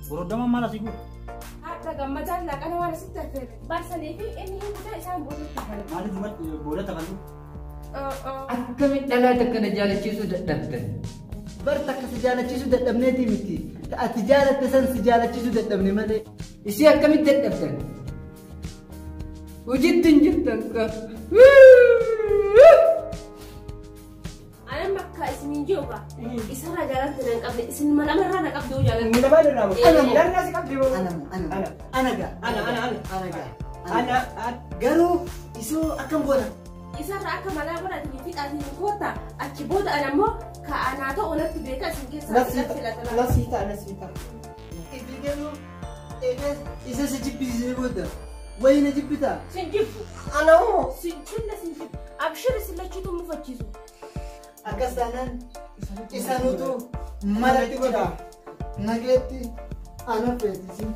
Boroddamaan maal asii guutu? Haadha gammadaan laaqana waan asitti affeere. Barsanii fi inni hin kutaa isaan boodatti hafan. Maaliif duubatti boodatti hafan? Akkamiin dhalaa takka na jaalachiisuu dadhabdan? Bar takka si jaalachiisuu dadhabneeti miti. Ati jaalatte san si jaalachiisuu dadhabne malee. Isii akkamitti dadhabdan? Hojiitti hin jirtan ka. Anan bakka isiniin jiru gaa. Isarraa jaalatti nan qabne isin malamarraa na qabdu jaalatti. Nu lamaan irraa moo? Ana moo? Narraa si qabdi moo? Ana ana Ana. ana gaa. Ana ana ana. Ana gaa. Ana ana. Garuu isoo akkam goona? Isarraa akka malaa godhatanii fixaatiin koota achi booda ana immoo ka anaa ta'u natti beeka isin keessaa filata. Nasii ta'a nasii ta'a. Ifi garuu eegas isa si jibbisiisee booda wayi na jibbitaa? Sin jibbu. Ana hoo? Sin jibbu sin jibbu. Abshir isin lachuutu mufachiisu. Akkas taanaan isa nutu malatti godha. Nageetti ana feetisi.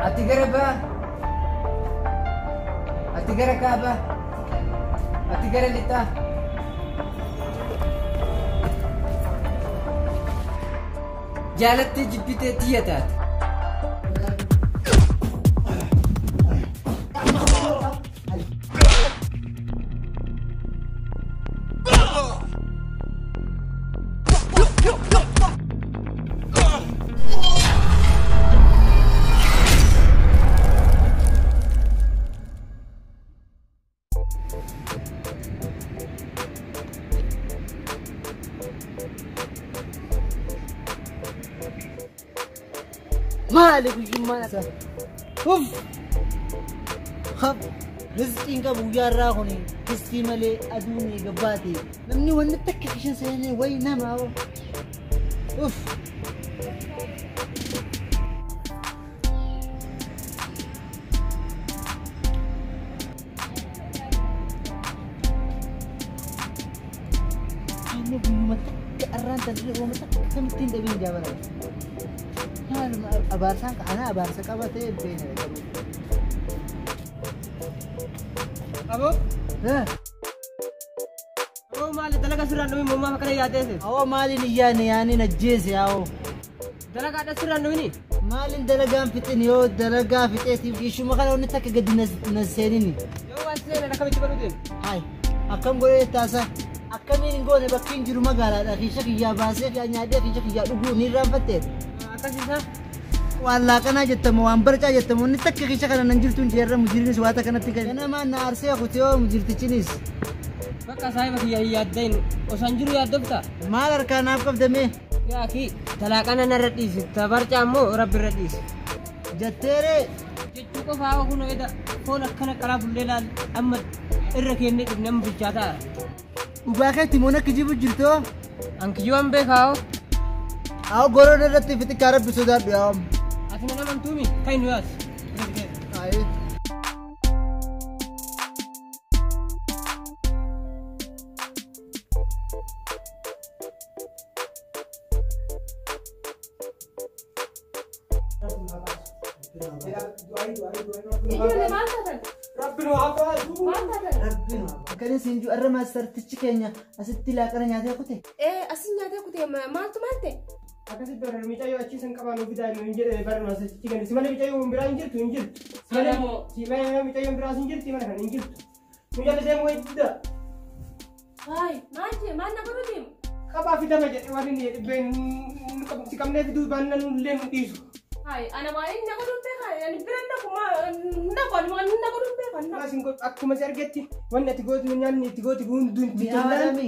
Ati gara ba'aa. Ati gara kaabaa. Ati gara lixaa. Jaalattee jibbitee tiyya taate. Maali guyyummaan isaa? Uff! Hab! Rizqiin qabu guyyaa irraa kun kistii malee aduun eega baate. Namni wanni takka kishin seenee wayi nama hoo. Uff! Inni guyyuma takka arraan tan illee uumama takka kamittiin dhabiin jaabala. Maaluma abaarsaan ana abaarsa qaba ta'e beena qabu. Aboo. Aboo maali dalagaa sirraan dhumii mommaa akkana yaadeese? Awoo maaliin iyyaane yaaniin ajjeese awoo. Dalagaadha sirraan dhumini? Maaliin dalagaan fixin yoo dalagaa fixeetiif ishuma kana wanni takka gadi na seenini. Yoo waan seenan akkamitti godhu deemu? Hayi akkam godhee taasa akkamiin hin goone bakki hin jiru magaalaadha kiisha kiyyaa baasee kiyyaa nyaadhee kiisha kiyyaa dhuguu ni irraanfatteedha. Akkasiisa? Waan laaqanaa jettamu waan barcaa jettamu wanni takka kiisha kana nan jirtu hin jeerra mujiriinis waata kanatti kan. Ganamaan na aarsee kutee yoo mujirtichinis. Bakka saahiba kiyya hin yaaddain osoo hin jiru yaaddofta. Maal harkaa naaf qabdamee? Yaa ki talaaqana narra dhiisi tabarcaa immoo rabbi irra dhiisi. Jetteeree. Jechuu qofaa haa kun eda foon akkana qalaa bullee laal amma irra kennee dhufne amma bilchaataa. Dhugaa keetti moon akka jibu jirtoo? An kiyyuwan beekaa hoo? Haa goroon irratti fixikaa rabbi sodaadhu yaa. Ati na amantuumi kan nu yaas. Ayi. Ijoollee maal taatan? Rabbi nu haa baasu. Maal taatan? Rabbi nu haa baasu. Akkanis hin jiru arra maastartichi keenya asitti laaqana nyaatee kute. Asin nyaatee kutee maaltu maal ta'e? Akkasitti barra miidhayyoo achii san qabaa nuuf fidaa hin jedhe barra maastartichi kennu. Si malee miidhayyoo biraa hin jirtu hin jirtu. Si malee miidhayyoo biraas hin jirti mana kana hin jirtu. Nu jala deemu wayi didda. Hayi maal jee maal na godhu deemu? Qabaa fidama jedhe waan inni dhibbeen si qabnee fiduu baannaan illee nu dhiisu. Hayi ana waan inni na godhu beekaa ani bira naqu naqu ani waan inni na godhu beekaa naqu. Akkuma si argetti wanni ati gootu nyaanni itti gootu hunduu itti tollaan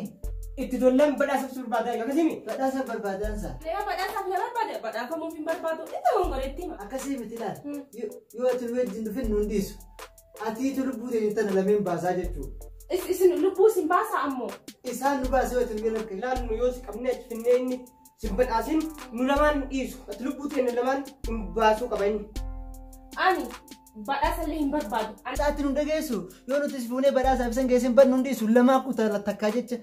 itti tollaan badhaasa si barbaadaa akkasii Badhaasa barbaadansa. Leema badhaasaaf na barbaade badhaafamuuf hin barbaadu inni ta'uun godhetti hima. Akkasii miti laal. Yoo ati nu wajjin dhufin nu hin dhiisu. Atiitu lubbuu teenya tana lameen baasaa jechuudha. Isin lubbuu isin baasaa ammoo. Isaan nu baasee yoo ati nu bira dhufte. Laal nu yoo si qabnee achi finnee inni si badhaasin nu lamaan dhiisu. Ati lubbuu teenya lamaan hin baasuu qaba inni. Ani badhaasa illee hin barbaadu. Ati nu dhageessu yoo nuti si fuunee badhaasaaf isan geessin badnu hin dhiisu lamaa kutaa takkaa jecha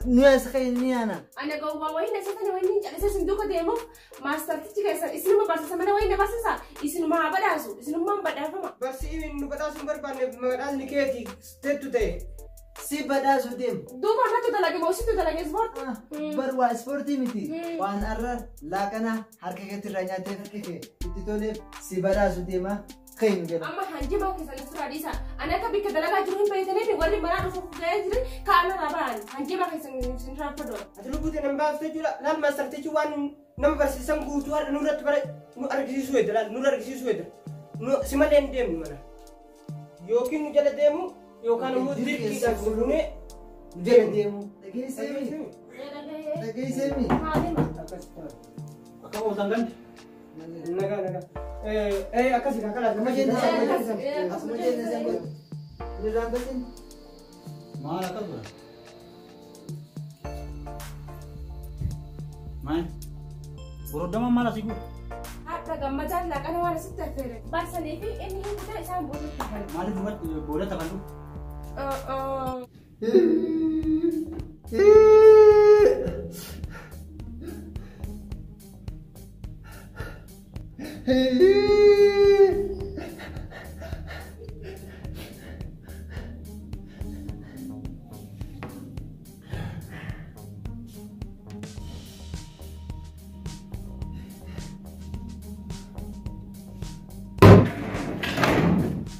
nu as ka'e ni yaana. Ana gowwaa wayii na seetanii wayii ni callisee isin duuka deemuuf maastartichi keessan isinuma barsiisa mana wayii na barsiisa isinuma haa badhaasu isinummaan badhaafama. Barsiisni nu badhaasu hin barbaanne badhaasni keeti teettu ta'e. Si badhaasuu deema. Duuba natti dalage moo situ dalage ispoortii? Bar waa ispoortii miti. Waan har'a laaqana harka keetti irraa nyaatee harka kee itti toleef si badhaasuu deema. Kayin jedha. Amma hanjimaa keessan suuraa dhiisa. Ani akka bikka dalagaa jiru hin beektaniif warri manaa dhufuuf ga'ee jiran kaa'an irraa ba'an. Hanjimaa keessan isin raafadhu. Ati lubbuutiin hin baafte jechuudha. Laal maastartichi waan nama barsiisan guutuu har'a nurratti bara nu argisiisuu hedda laal nurra argisiisuu hedda. Nu si malee hin deemnu mana. Yookiin nu jala deemu yookaan immoo dirqiidhaan fuulunee Nu jala deemu. Dhageessee Dhageessee mi? Akka ooltan gandi. Nagaa nagaa. Akkasii kan kalaas. Asuma jenne san godhu. Asuma jenne san godhu. Irraan gasin. Maal akkas godhan? Maal? Boroddamaan maal asii godhu? Hadha gammadaan laaqana waan asitti affeere. Barsanii fi inni hin kutaa isaan boodatti hafan. Maaliif boodatti hafan?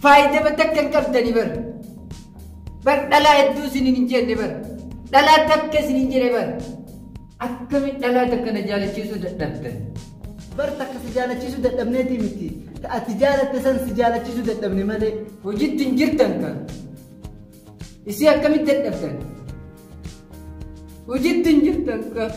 Faayidaa takka hin qabdani bar. Bar dhalaa hedduu isiniin hin jenne bar. Dhalaa takka isiniin jedhe bar. Akkamiin dhalaa takka na jaalachiisuu dadhabdan? Bar takka si jaalachiisuu dadhabneeti miti. Ati jaalatte san si jaalachiisuu dadhabne malee. Hojiitti hin jirtan kan. Isii akkamitti dadhabdan? Hojiitti hin jirtan kan.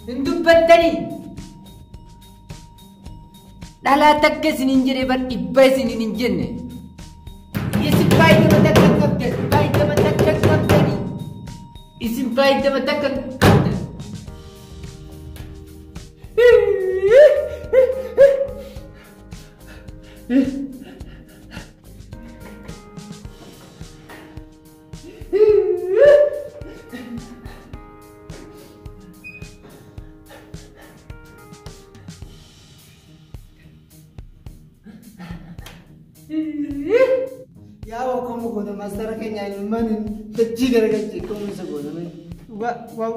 Hin dubbattanii? Dhalaa takka isiniin jedhe bar dhibba isiniin hin jenne. Isin faayidaa takka hin qabdan, faayidaa takka hin qabdanii. Isin faayidaa takka hin qabdan. Yaa wakkamu goona maastara keenya ilmaan dachii garagalche akkuma isa goona.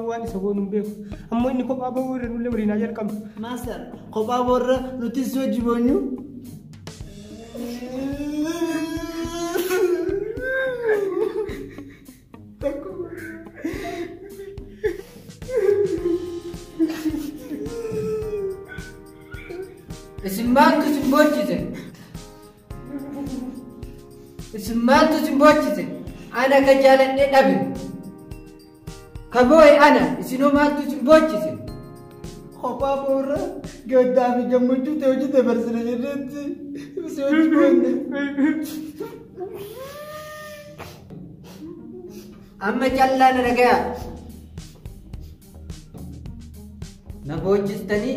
Waan isa goonu hin beeku. Ammoo inni kophaa bahuu irra nullee waliin haa jalqabnu. Maastar kophaa boorra nuti si wajji boonyu. Isin maaltu isin boochise? Isin maaltu isin boochise? Ana ka jaaladhee dhabe. Ka boo'e ana isinoo maaltu isin boochise? Kophaa boorra gaddaa fi gammachuu ta'e hojii dabarsina jennetti si wajji boonne. Amma callaa na dhagayaa. Na boochistanii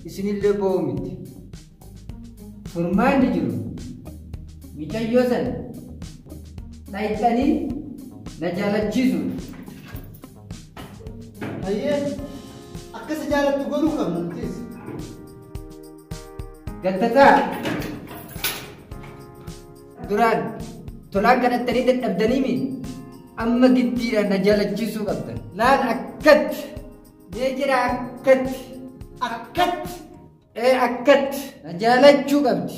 isinillee boo'u miti. Furmaanni jiru mucayyoo sana dhayxanii na jaalachiisuudha. Ayyee akka si jaalattu godhuu qabna nutis. Gattataa duraan tolaan kadhattanii dadhabdanii amma giddiidhaan na jaalachiisuu qabdan. Laal akkatti mee jira akkatti Akkatti. Akkatti na jaalachuu qabdi.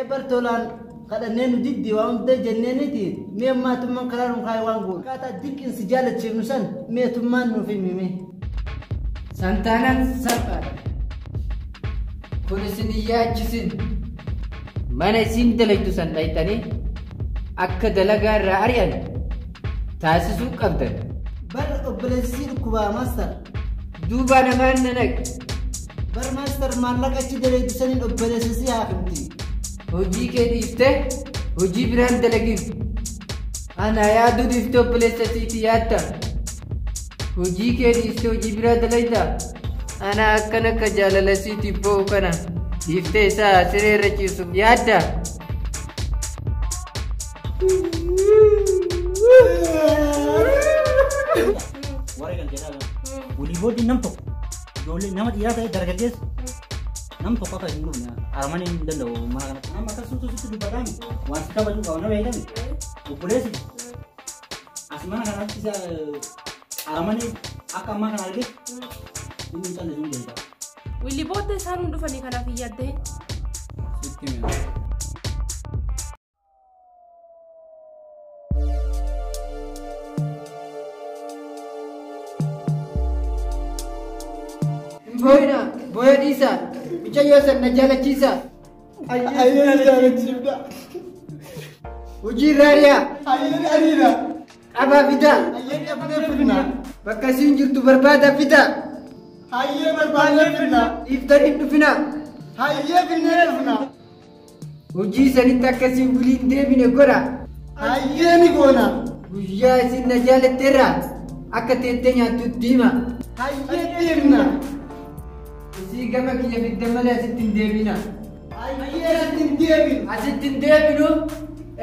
Bar tolaan kadhannee nu diddi waan hunda jenneeniiti mee maatummaan karaa nu kaayee waan goonu. Akkaataa dirqiin si jaalachiifnu san meetummaan nuuf himime. Santaanaan salphaadha. Kun isin hin yaachisin. Mana isin dalagdu san dhayxanii akka dalagaa irraa ari'an taasisuu qabdan. Bar obboleessii dhukkubaa maastar. Duuba namaan na naqe. Bar maastar maallaqa achi dalagdu saniin obboleessisii haafimti. Hojii kee dhiiftee hojii biraan dalagin. Ana yaaduu dhiiftee obboleessa siiti yaadda. Hojii kee dhiiftee hojii biraa dalagda. Ana akkan akka jaalala siitiif ba'u kana dhiiftee isaa siree irra ciisu yaadda. Warra kan jedhaa walii booddee nam tokko ijoollee nama dhiiraa ta'e dargaggeessa Nam tokko akka hin dhufne aramanii hin danda'u mana kanatti. Nama akkasumas sitti dubbatame waan si kabaju qaba na beekame. Obboleessi as mana kanatti isa aramanii akka ammaa kana arge inni hin callisu hin beekaa. Willi booda isaan hin dhufanii kanaaf hin yaaddeen. Sitti hime. Booyina booya dhiisaa mucayyoo san na jaalachiisaa. Ayyee jaalachiifna. Hojii irraa ari'aa. Ayyee ariina. Qabaa fidaa. Ayyee qabnee fidna. Bakka isiin jirtu barbaada fidaa. Hayyee barbaadnee fidna. Dhiiftanii hin dhufinaa. Hayyee finnee dhufna. Hojii sanitti akkasiin waliin deebine godha. Hayyee ni goona. Guyyaa isin na jaalatteerraa akka teettee nyaattu diima. Hayyee dhiibna. Isii gama kiyya fidda malee asitti hin deebina. Hayyee asitti hin deebinu. Asitti hin deebinu.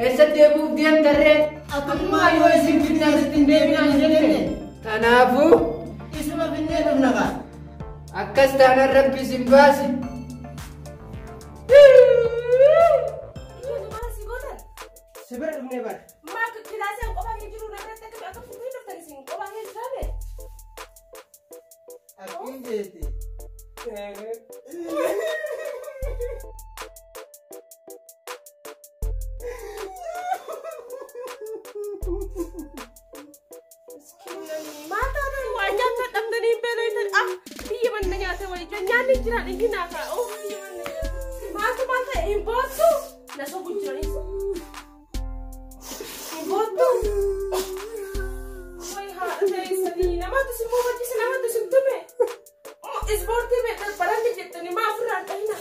Eessa deebi'uuf deemtarree? Atummaa yoo isin finne asitti hin deebina hin jenne. Kanaafuu Isuma finnee dhufna kaa. akkas taanaan rabbi isin baasi. Ijoollee maal asii gootan? Si bira dhufnee bara. Maa kilaasii an qophaa kee jiru na biratti akka akka fuutanii dhuftan isin qophaa kee jiraame. Akkin jeete. Maal taatan waa nyaata dhabdanii hin beeloftan ah biyya manna nyaata wayii nyaanni jiraan inni naafa oh biyya manna nyaata maaltu maal ta'e hin boottu na sobu jiranii hin boottu wayi haadha ta'e namatu si mufachiise namatu si tume ispoortii beektan baranne jettanii maa ofirraan dhahina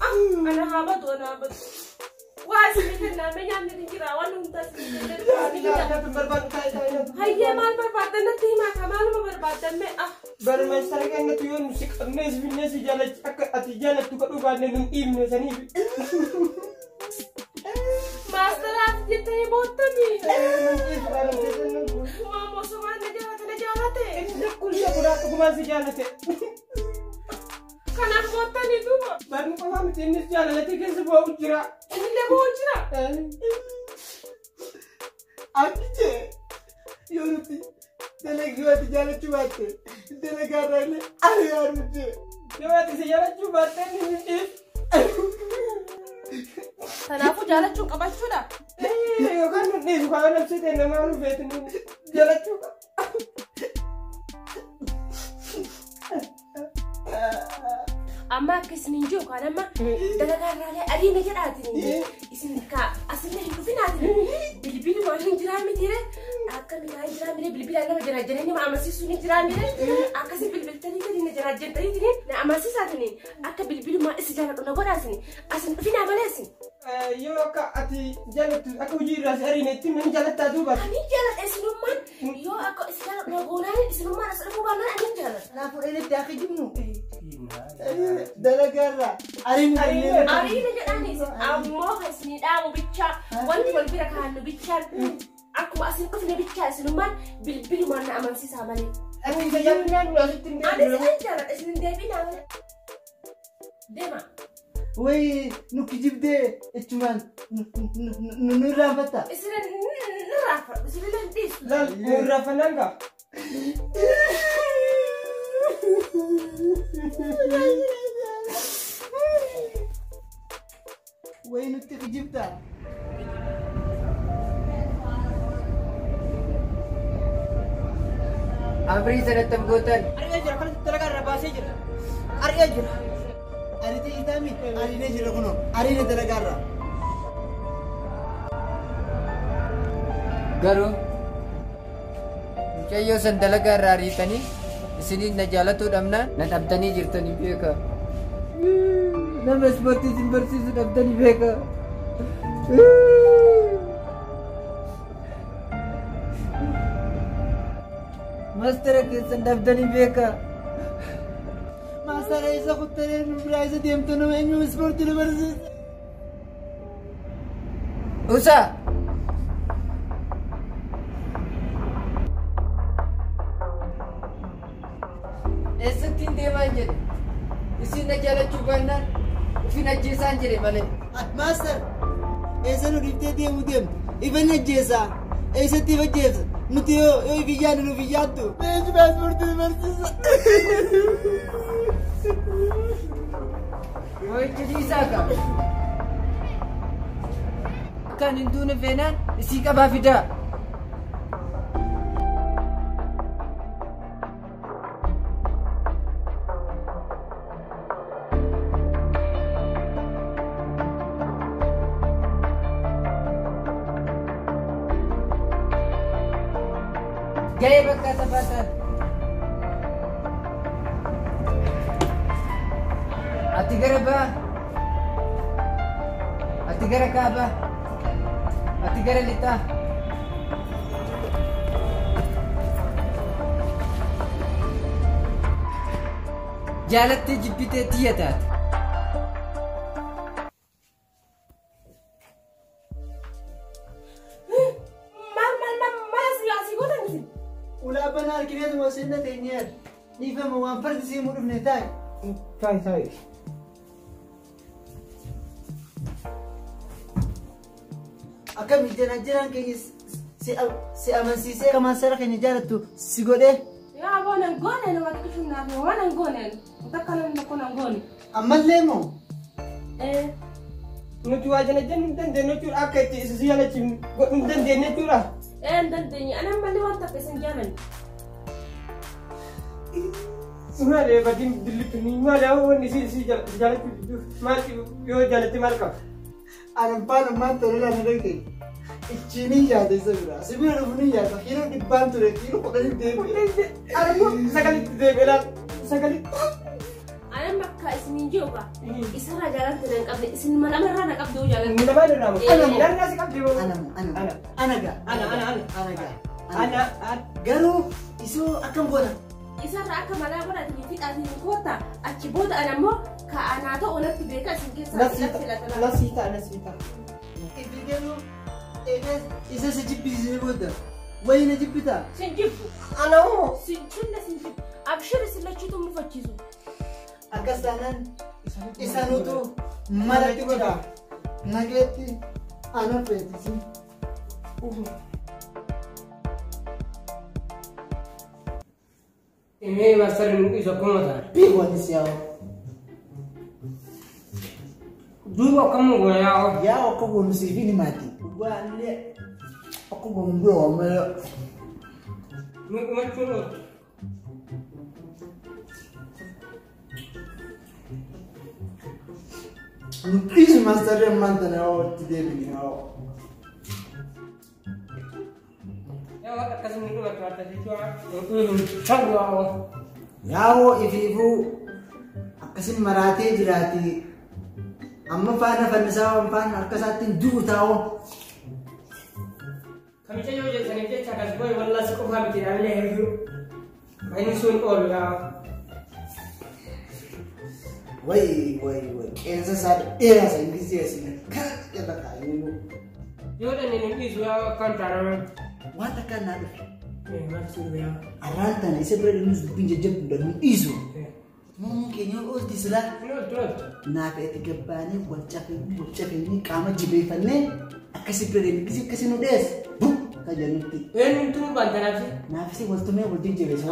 ah ana haa badu ana haa badu waa isin kenname nyaanni ni jira waan hundaa isin kenname. Nyaata barbaadu taa'ee taa'ee. Hayyee maal barbaaddan natti himaa ka maaluma barbaaddan mee ah Barmeessara kennatu yoo nu si qabnee si finnee si jaalachi akka ati jaalattu kadhuu baanne nu dhiibne saniif. maastaraaf jettanii boottanii. Maama osoo waan na jaalate na jaalate. Dhugumaan si jaalate. Kanaaf boottanii duuba. Barni qofaa miti innis jaalalate keessa bu'aa jira. Innillee boo'u jira. Akki jee yoo nuti dalaguu ati jaalachuu baatte dalagaa irraa illee ari'aaru jee. Yoo ati si jaalachuu baatte inni nu dhiif. Kanaafuu jaalachuun qabachuudha. Yookaan nu dhiisu kaan namsee ta'e namaa nu feetu nu jaalachuu qaba. Amma akka isin hin jiru kaan amma dalagaa irraalee adiina jedhaatiin isin ka asillee hin dhufinaatiin bilbiluma hin jiraa mitiire akka miidhaa hin jiraa mire bilbilaan nama jaraajjanii nama amansiisuu hin jiraa mire akkasii bilbiltanii gadi na jaraajjantanii na amansiisaatiin akka bilbilumaa isi jaaladhu na godhaasin asin dhufinaa malee isin. Yoo akka ati jaalattu akka hojii irraa si ariine ittiin nan jaalattaa duuba. Ani jaaladha isinummaan yoo akka isi jaaladhu na goonaan isinummaan as dhufuu baannaan ani jaaladha. Kanaafuu dheedetti akka jibnu dalagaa irraa ariin Ariina jedhaanis ammoo kan isinii dhaamu bichaa wanti wal bira kaa'annu bichaan akkuma asin dhufne bichaa isinummaan bilbilumaan na amansiisaa malee. Ati isa jaalannaan nu asitti hin Anis deebinu. ani jaaladha isin hin deebinaa malee. Deema. Wayi nu kijibdee jechumaan nu irraanfatta. Isin ni raafadhu isin illee hin dhiisu. Laal nu irraanfannaan gaa. Wayi nutti kijibda. Abrii sanatti gootan. Ari'ee jira kanatti dalagaa irraa baasee jira. Ari'ee jira. Ariitee jirtaami? Ariinee jira kunoo. Ariine dalagaa irraa. Garuu mucayyoo san dalagaa irraa ariitanii isiniin na jaalatuu dhabnaan na dhabdanii jirtanii beeka. Nama ispoortii isin barsiisu dhabdanii beeka. Maastara keessan dhabdanii beeka. Maastara isa kuttaree nu biraa isa deemtu nama eenyu ispoortii nu barsiisa. Usaa! Eessatti hin deemaa jedhe? Isin na jaalachuu baannaan ufin ajjeesaan jedhe malee. Maaster, eessa nu dhiiftee deemu deemtu? Ifan ajjeesaa. Eessatti ifa ajjeesa? Nuti yoo ifin yaadnu nuuf hin yaaddu. Leenji paaspoortii barsiisa. Wayitti dhiisaa qaba. Kan hin duune feenaan isii qabaa fidaa. Gahee bakka taphaatan. Ati gara ba'a. Ati gara kaabaa. Ati gara lixaa. Jaalattee jibbitee tiyya taate. Maal maal maal maal asii gootan isin? Ulaa banaa harkineetuma seenna teenyeer. Dhiifama waan fardi siimuu dhufne taa'i. Taa'i taa'i. Akkami jiraan keenya si amansiisee akka maastara keenya jaalattu si godhee. Yaa waan hin goone nama xiqqishuun naaf waan hin goone takka namni tokko hin goone. Ammallee moo? Nuti waa jala jennu hin dandeenyu jechuudha akka itti isa si jaalachiifnu godhuu hin dandeenyu jechuudha. Hin dandeenye ani ammallee waan takka isin jaalanne. Maali badiin dillittu maali wanni si jaalachuu maal yoo jaalatte maal qaba? Ani faana maal tole laana dhagte. Ichiin yaada isa bira. Si bira dhufu ni yaada. Kiiloo 100 ture kiiloo 10 deebi'e. Ani immoo 9tti deebi'e laal 9tti. Ani bakka isin hin jiru kaa. Isarraa jaalatti na hin qabne isin namarraa na qabdu jaalatti. Namaan irraa moo? Narraa si qabdi moo? Ana ana ana gaa. Ana ana ana. Ana gaa. Ana ana. Garuu isoo akkam goona? Isarraa akka malaa godhatanii fixaatiin koota achi booda ana immoo ka anaa ta'u natti beeka isin keessaa filata. Nasii ta'a nasii ta'a. Ifi garuu eegas isa si jibbisiisee booda wayi na jibbitaa? Sin jibbu. Ana hoo? Sin jibbu sin jibbu. Abshir isin lachuutu mufachiisu. Akkas taanaan isanutu malatti godha. Nageetti ana feetisi. Ini master nu isa akkuma ta'a. Beeku yaa'u. Duuba akkam goona yaa'u. Yaa'u akka goonu siif ni maati. Dhugaa akka goonu bira waan Nu dhumachuun ooltu. Nuti master ammaan tana yaa'u itti deebine yaa'u. Yaa'u akkasuma nu dhumatu adda jechuudha. Ta'u yaa'u. Yaa'u ifiifuu akkasin maraatee jiraati. Amma faana fannisaa waan faana harka isaattiin du'u taa'u. Kamicha yoo jettaniif jecha akkas boo'e wallas qofaa miti dhaabbilee hedduu. Inni sun oolu yaa'u. Wayi wayi wayi qeensa isaa dheeraa isa ingilizii asii kana jala kaa'ee. Yoo dhanne nu dhiisu yaa'u akkaan taanama. Waan takkaan naa dhufe. Maal si dhufe yaa'u? Arraan tana isa bira dhufnus dubbiin jajjabduudha nu dhiisu. Muummuun keenya oolti silaa. Inni ooltu ooltu. Naaf itti gabbaanee wal cafeenii qaama jibeeffannee akkasi bira deemne gisee akkasi nu dhees buk kan jennutti. Eenyutu baantanaaf? Naafisi wal tumee wal jajjabeessa.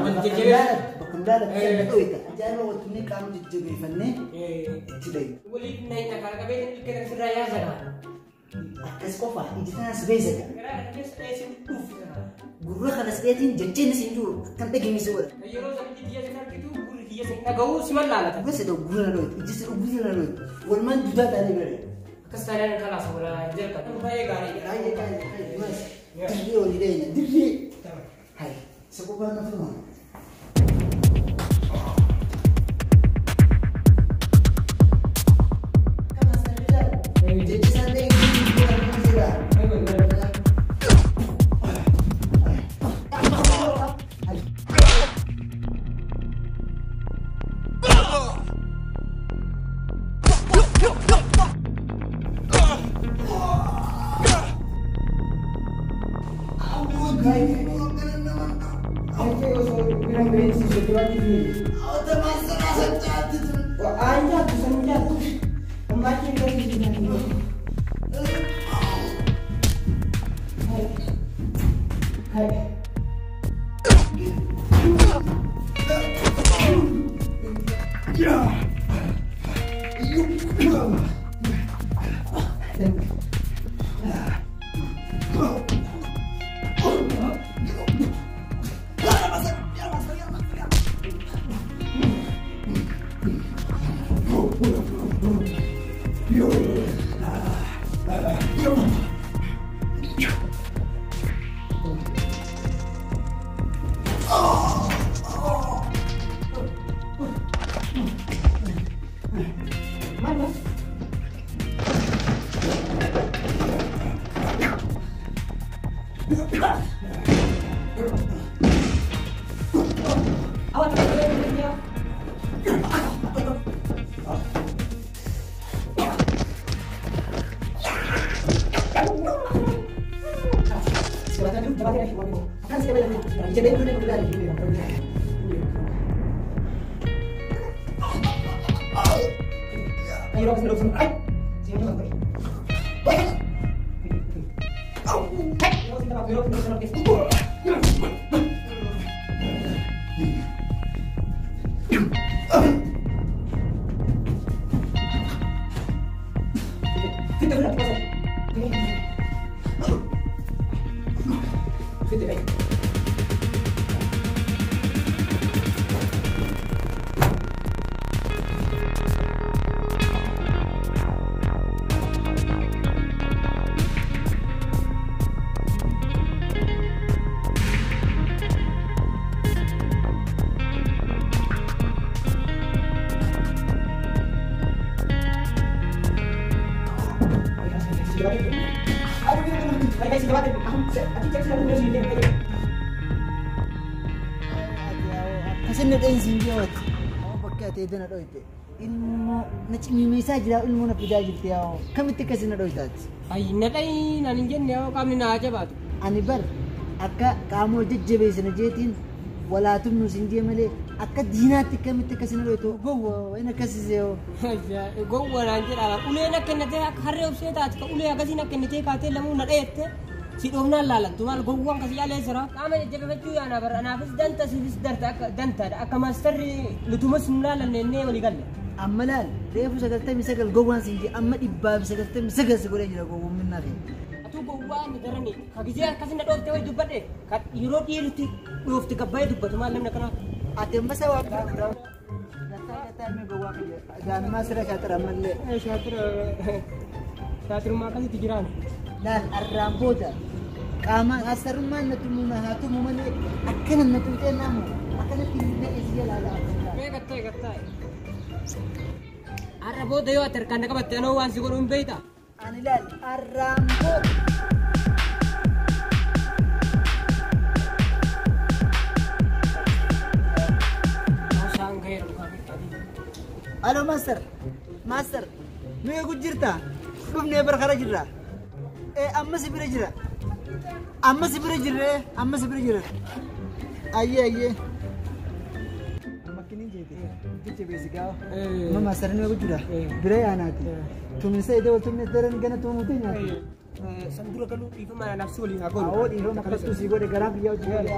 Wal jajjabeessa. Bakka hundaalatti kan dho'ita. Ajaa'iba wal tumee qaama jajjabeeffannee itti dhayu. Waliif naayina kana qabee ilkee sirraa yaasa qaba. Akkas qofa iji tanaas beesa qaba. Garaa kana keessa dheesin dhufu. Gurra kanas dheetiin jajjeenis hin jiru kan dhageenyis godha. Yeroo sana iji kiyya sin argitu gurri kiyya sin dhaga'u si mallaalata. Gurra sadii gurra na dho'ite iji sadii gurra na dho'ite walumaan duudaa taanee bira. Akkas taanaan kalaas wala jalqaba. Baay'ee gaarii. Baay'ee gaarii. Dirree olii dheeyna dirree. Hai isa qophaa na fuuma. Jechi isaan dhageenye jira. Ilmoo na cimimiisaa jira ilmoo na fidaa jirti yaa kamitti akkasii na dhoytaati. Ayyi na dhayi naan hin jenne yaa qaamni na jabaatu. Ani bar akka qaamoo jajjabeessina jeetiin walaatumnu sin jee malee akka diinaatti kamitti akkasii na dhoytu gowwa inni akkasii yoo. Gowwa naan jedhaa uleen akka inni ta'e akka harree obsee taate ulee akkasiin akka inni ta'e kaatee lamuu na dhayeette si dhoofnaan laalattu maal gowwaan kasii yaalee jira. Qaama jajjabeeffachuu yaana bara anaafis danta siifis danta akka dantaadha akka maastarri lutumas nu laalanne innee walii galle. Amma laal reefu 99 gowwaan siin jee amma 199 si godhee jira gowwoomminaa kee. Atuu gowwaan darani ka gizee akkasii na dhoofte wayi dubbadhe ka yeroo dhiirti dhoofte gabbaayee dubbatu maal namni akkanaa. Ati amma isa waan biraa. Gataa gataa mee gowwaa kiyya gaanummaa sira shaatira ammallee. Shaatira shaatirummaa akkasitti jiraan. Laal arraan booda qaama asarummaan na tumuu na haa tumu malee akkana na tuutee naamu akkanatti hin dhaqee si jalaa. Mee gattee gattee. Arra booda yoo ati harkaan na qabatte anoo waan si godhu hin beektaa? Ani laal arraan booda. Alo master, master, nu eegu jirta? Dhufnee barkara jirra. Amma si bira jira. Amma si bira jirre, amma si bira jira. Ayyee ayyee. Makkiniin jeete, jecha beesigaa. Amma master nu eegu jira. Bira yaanaati. Tuminsa idee wal tumne daran gana tumuute nyaati. San dura galuu dhiifama nafsi waliin haa godhu. Awoo dhiifama akkasuma si godhe garaa biyyaa hojii godhe.